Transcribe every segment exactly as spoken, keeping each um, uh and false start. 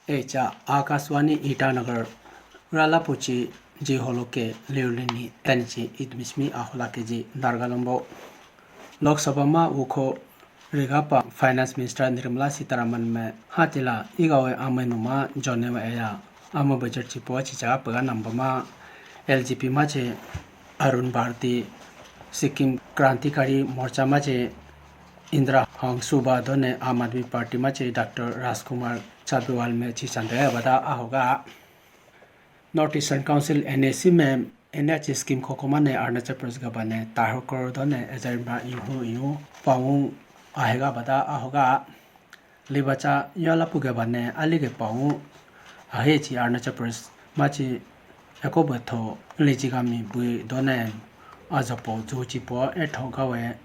Echa Akashvani Itanagar ralapuchi ji holoke liulini tanichi idmismi ahola keji dargalombo. Lok Sabha ma wukho rigapa Finance Minister Nirmala Sitharaman me hatila igawe amenuma jonewa eya amo budget chipo chicha pega nambama L J P mache Arun Bharti, Sikkim Krantikari Morcha mache Indra Hangsuba done Aam Aadmi Party mache Doctor Rajkumar Chabewal me chichande bada ahoga. North Eastern Council N E C me N H scheme khokoma ne Arunachal Pradesh gabane tahur crore done ejarimba ihu ihu pawu ahega bada ahoga. Libacha yalapu gabane alige pawu ahechi Arunachal Pradesh machi ekobe tho lijigami bui done ajopo juchipo etho gawe.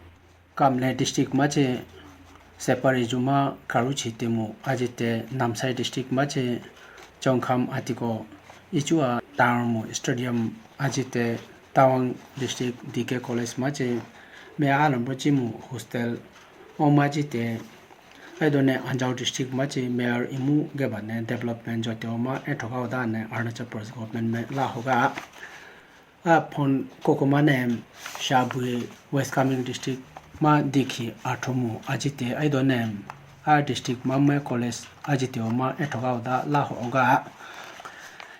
Kamle district machi Separi Juma Karuchi Temu ajite, Namsai district machi Chongkham Atiko Ichua Tarmu Stadium ajite, Tawang district D K College machi me alambo chimu hostel o majite, aidone Anjaw district machi mayor imu gebane development jote oma ethoga odane Arunachal Pradesh government me la hoga. A phone kokoma ne Shabui West Kameng district ma dikhi athomu ajite aidone a district ma me college ajite oma ethoga oda la hoga.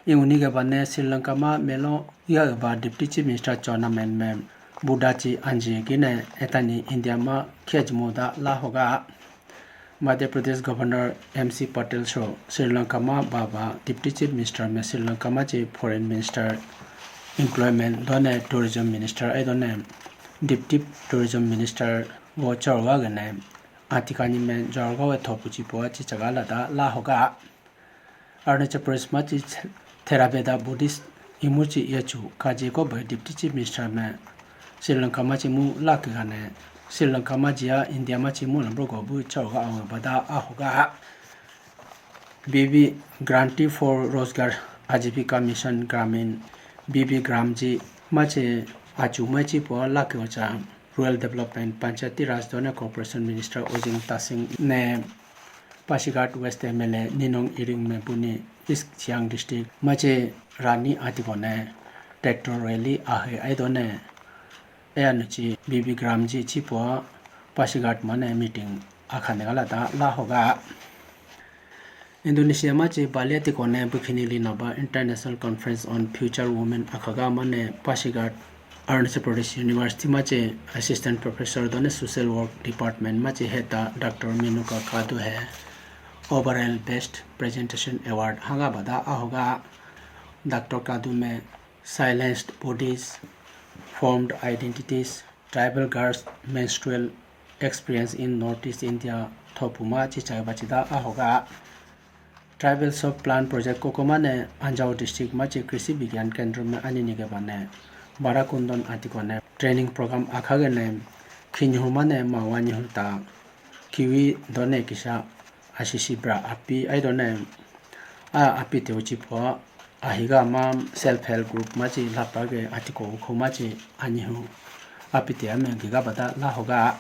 Inguni gabane Sri Lanka ma melo ya gaba Deputy Chief Minister chona men me Buddha chi anji gine etani India ma khejmu da la hoga. Madhya Pradesh Governor M C Patil so Sri Lanka ma baba Deputy Chief Minister me Sri Lanka ma chi Foreign Minister Employment done Tourism Minister aidone Deputy Tourism Minister wo chorwa gane atikani men jorga we thopu chi po chi chaga lada la hoga. Arunachal Pradesh machi Theravada Buddhist imuchi yachu kaji ko bai Deputy Chief Minister me Sri Lanka machi mu laki gane Sri Lanka maji ya India machi mu lambro go bu chau ga awa bada ahoga. B B Grantee for Rozgar Ajivika Mission Gramin B B Gram ji machi achu machi po laki ocha. Rural Development, Panchayati Raj done Corporation Minister Ojing Tasing ne Pasighat West M L A Ninong Iring me buni East Siang District machi Rani Atiko ne tractor rally ahe aidone eyanuchi B B Gram ji chipo Pasighat mane meeting akhane gala da la hoga. Indonesia machi Bali Atiko ne bukhini linaba International Conference on Future Women akhaga mane Pasighat Arunachal Pradesh University machi Assistant Professor done Social Work Department machi heta Doctor Menuka Kadu he overall best presentation award haga bada ahoga. Doctor Kadu me Silenced Bodies, Formed Identities, Tribal Girls Menstrual Experience in Northeast India thopuma chichai bachida ahoga. Tribal Soft Plant Project kokoma ne Anjaw District machi Krishi Vigyan Kendra me ani nige bane Barakundon Atiko ne training program akhage ne khinyu mane mawa nyu ta kiwi done kisa asisi bra api aidone a api te uchi po ahiga ma self help group machi lapa ge Atiko ukho machi anyihu api te ame giga bada la hoga.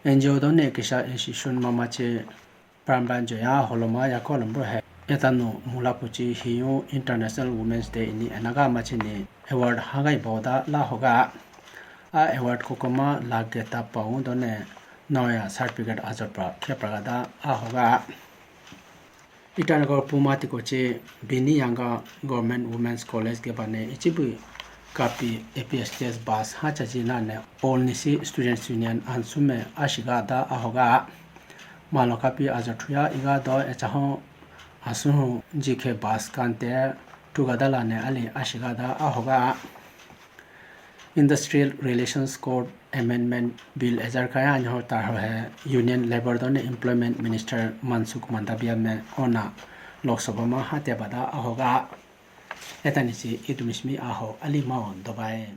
N G O done kisa institution ma machi Pramban joya holoma ya kolombo he etanu mulapuchi hiyu International Women's Day ini enaga machi ni award hagai boda la hoga. A award kokoma lageta pau done noya certificate ajopra khepra da ahoga. Itanagar puma tikochi Bini Yanga Government Women's College gebane ichibu kapi A P S T S bus hachaji nane All Nisi Students Union ansume ashiga da ahoga. Malo kapi ajathuya iga do echaho asuhu jikhe bus kante tugadala ne ali ashiga da ahoga. Industrial Relations Code Amendment Bill ejar kaya anyo tarho he Union Labour done Employment Minister Mansukh Mandaviya me ona Lok Sabha ma hate bada ahoga. Etani si idumismi aho ali mao dobai.